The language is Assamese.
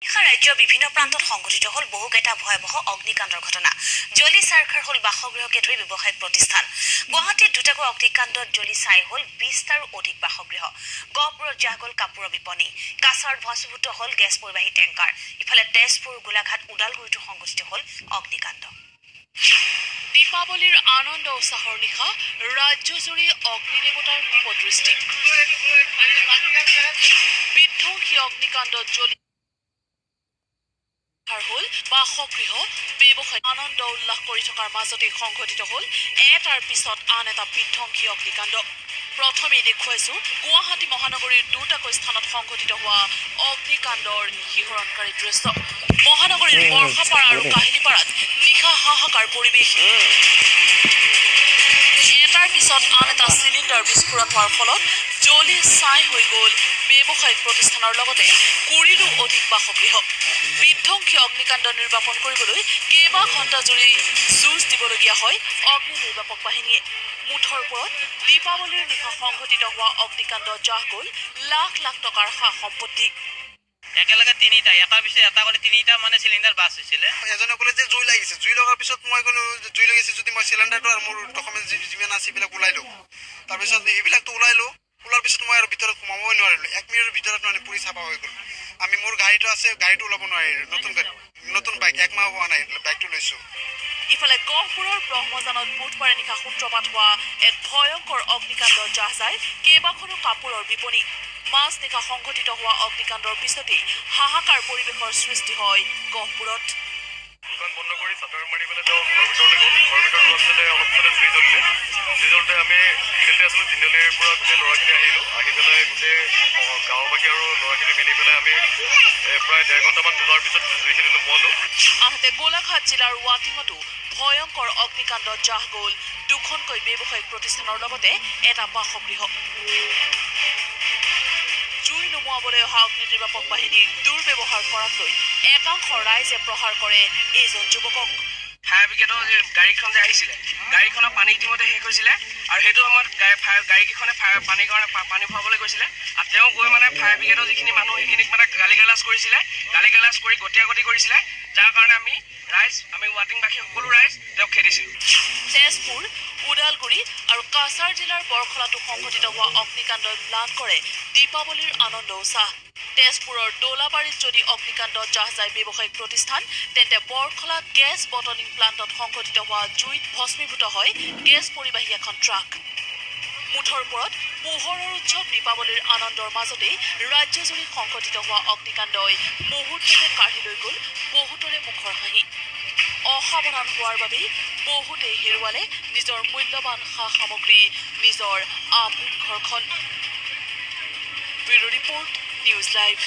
নিশা ৰাজ্যৰ বিভিন্ন প্ৰান্তত সংঘটিত হ'ল বহুকেইটা ভয়াৱহ অগ্নিকাণ্ডৰ ঘটনা। জ্বলি ছাৰখাৰ হ'ল বাসগৃহকে ধৰি ব্যৱসায়িক প্ৰতিষ্ঠান। গুৱাহাটীত দুটাকৈ অগ্নিকাণ্ডত জ্বলি ছাই হ'ল 20টাৰো অধিক বাসগৃহ। গহপুৰত জাহ গ'ল কাপোৰৰ বিপণী। কাছাৰত ভস্মীভূত হ'ল গেছ পৰিবাহী টেংকাৰ। ইফালে তেজপুৰ, গোলাঘাট, ওদালগুৰিতো সংঘটিত হ'ল অগ্নিকাণ্ড। দীপাৱলীৰ আনন্দ উৎসাহৰ নিশা ৰাজ্যজুৰি অগ্নিদেৱতাৰ কোপদৃষ্টি। বিধ্বংসী অগ্নিকাণ্ডত জ্বলি হ'ল বাসগৃহ, ব্যৱসায়। আনন্দ উল্লাস কৰি থকাৰ মাজতেই সংঘটিত হ'ল এটাৰ পিছত আন এটা বিধ্বংসী অগ্নিকাণ্ড। প্ৰথমেই দেখুৱাইছো গুৱাহাটী মহানগৰীৰ দুটাকৈ স্থানত সংঘটিত হোৱা অগ্নিকাণ্ডৰ শিহৰণকাৰী দৃশ্য। মহানগৰীৰ বৰ্ষাপাৰা আৰু কাহিলীপাৰাত নিশা হাহাকাৰ পৰিৱেশ। এটাৰ পিছত আন এটা চিলিণ্ডাৰ বিস্ফোৰণ হোৱাৰ ফলত জ্বলি ছাই হৈ গ'ল ব্যৱসায়িক প্ৰতিষ্ঠানৰ লগতে 20ৰো অধিক বাসগৃহ। বিধ্বংসী অগ্নিকাণ্ড নিৰ্বাপন কৰিবলৈ কেইবা ঘণ্টা জুৰি যুঁজ দিবলগীয়া হয় অগ্নি নিৰ্বাপক বাহিনীয়ে। মুঠৰ ওপৰত দীপাৱলীৰ নিশা সংঘটিত হোৱা অগ্নিকাণ্ড জাহ গ'ল লাখ লাখ টকাৰ সা সম্পত্তি। একেলগে তিনিটা, এটাৰ পিছত এটা কৰি তিনিটা মানে চিলিণ্ডাৰ বাৰ্ষ্ট হৈছিলে। এজনে ক'লে যে জুই লাগিছে। জুই লগাৰ পিছত মই ক'লো যে জুই লাগিছে যদি মই চিলিণ্ডাৰটো আৰু মোৰ ডকুমেণ্ট যিমান আছে সেইবিলাক ওলাই লওঁ। তাৰপিছত সেইবিলাকতো ওলাই লওঁ। ওলোৱাৰ পিছত মই আৰু ভিতৰত সোমাবই নোৱাৰিলোঁ। এক মিনিটৰ ভিতৰত মানে পুৰি চাফা হৈ গ'ল। আমি মোৰ গাড়ীটো আছে, গাড়ীটো ওলাব নোৱাৰিলোঁ। নতুন গাড়ী, নতুন বাইক, এক মাহ হোৱা নাই বাইকটো লৈছোঁ। ইফালে গহপুৰৰ ব্ৰহ্মজানত বুধবাৰে নিশা সূত্ৰপাত হোৱা এক ভয়ংকৰ অগ্নিকাণ্ডত জাহ যায় কেইবাখনো কাপোৰৰ বিপণী। মাজনিশা সংঘটিত হোৱা অগ্নিকাণ্ডৰ পিছতেই হাহাকাৰ পৰিৱেশৰ সৃষ্টি হয় গহপুৰত। দোকান বন্ধ কৰি চাটাৰ মাৰি পেলাই তেওঁ ঘৰৰ ভিতৰলৈ গ'ল। ঘৰৰ ভিতৰত যোৱাৰ পিছতে অলপ পিছতে জুই জ্বলিলে। জুই জ্বলোতে আমি তিনিআলিতে আছিলোঁ। তিনিআলিৰ পৰা গোটেই ল'ৰাখিনি আহিলোঁ। আহি পেলাই গোটেই গাঁওবাসী আৰু ল'ৰাখিনি মিলি পেলাই আমি প্ৰায় ডেৰ ঘণ্টামান যুঁজাৰ পিছত জুইখিনি নুমুৱালোঁ। আনহাতে গোলাঘাট জিলাৰ ৱাটিঙতো ভয়ংকৰ অগ্নিকাণ্ডত জাহ গ'ল দুখনকৈ ব্যৱসায়িক প্ৰতিষ্ঠানৰ লগতে এটা বাসগৃহ। জুই নুমুৱাবলৈ অহা অগ্নি নিৰ্বাপক বাহিনীক দুৰ্ব্যৱহাৰ কৰাক লৈ একাংশ ৰাইজে প্ৰহাৰ কৰে এইজন যুৱকক। ফায়াৰ ব্ৰিগেডৰ যে গাড়ীখন যে আহিছিলে, গাড়ীখনৰ পানী ইতিমধ্যে শেষ হৈছিলে আৰু সেইটো সময়ত ফায়াৰ গাড়ীকেইখনে ফায়াৰ পানীৰ কাৰণে পানী ভৰাবলৈ গৈছিলে আৰু তেওঁ গৈ মানে ফায়াৰ ব্ৰিগেডৰ যিখিনি মানুহ, সেইখিনিক মানে গালি গালাজ কৰিছিলে। গালি গালাজ কৰি গতিয়া গতি কৰিছিলে, যাৰ কাৰণে আমি ৰাইজ, আমি ৱাটিংবাসী সকলো ৰাইজ তেওঁক খেদিছিলোঁ। তেজপুৰ, ওদালগুৰি আৰু কাছাৰ জিলাৰ বৰখলাতো সংঘটিত হোৱা অগ্নিকাণ্ডই ম্লান কৰে দীপাৱলীৰ আনন্দ উৎসাহ। তেজপুৰৰ দোলাবাৰীত যদি অগ্নিকাণ্ডত জাহ যায় ব্যৱসায়িক প্ৰতিষ্ঠান, তেন্তে বৰখলাত গেছ বটলিং প্লাণ্টত সংঘটিত হোৱা জুইত ভস্মীভূত হয় গেছ পৰিবাহী এখন ট্ৰাক। মুঠৰ ওপৰত পোহৰৰ উৎসৱ দীপাৱলীৰ আনন্দৰ মাজতেই ৰাজ্যজুৰি সংঘটিত হোৱা অগ্নিকাণ্ডই মুহূৰ্ততে কাঢ়ি লৈ গ'ল বহুতৰে মুখৰ হাঁহি। অসাৱধান হোৱাৰ বাবেই বহুতেই হেৰুৱালে নিজৰ মূল্যৱান সা সামগ্ৰী, নিজৰ আপোন ঘৰখন। Bureau report, news live.